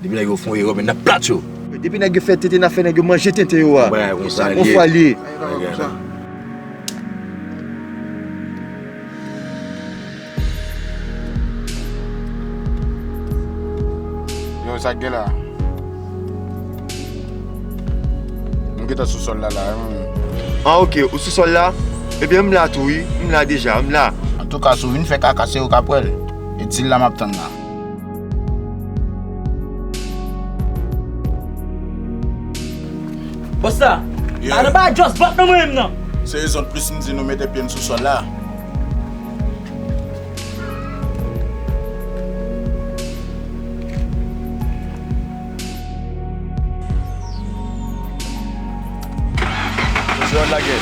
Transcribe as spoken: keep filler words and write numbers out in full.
Depi nèg yo fè yon erè, men n ap plat yo. Depi nèg yo fè tenten, n ap fè nèg yo manje tenten yo a. Bagay konsa l ye. Yon fwa l ye. Bagay konsa. Yo, sa k gen la? M gentan sou sòl la, la, wi. Ah, ok, ou sou sòl la? Ebyen, m la tou, wi. M la deja, m la. Antouka, si w vin fè kaka, se ou k ap wè l. E dil la m ap tann la. Bòs la, yeah, pa nan bagay just bòt nan mwen menm nan. Se rezon plis m di nou mete pye n sou sòl la. Mesye yo lage.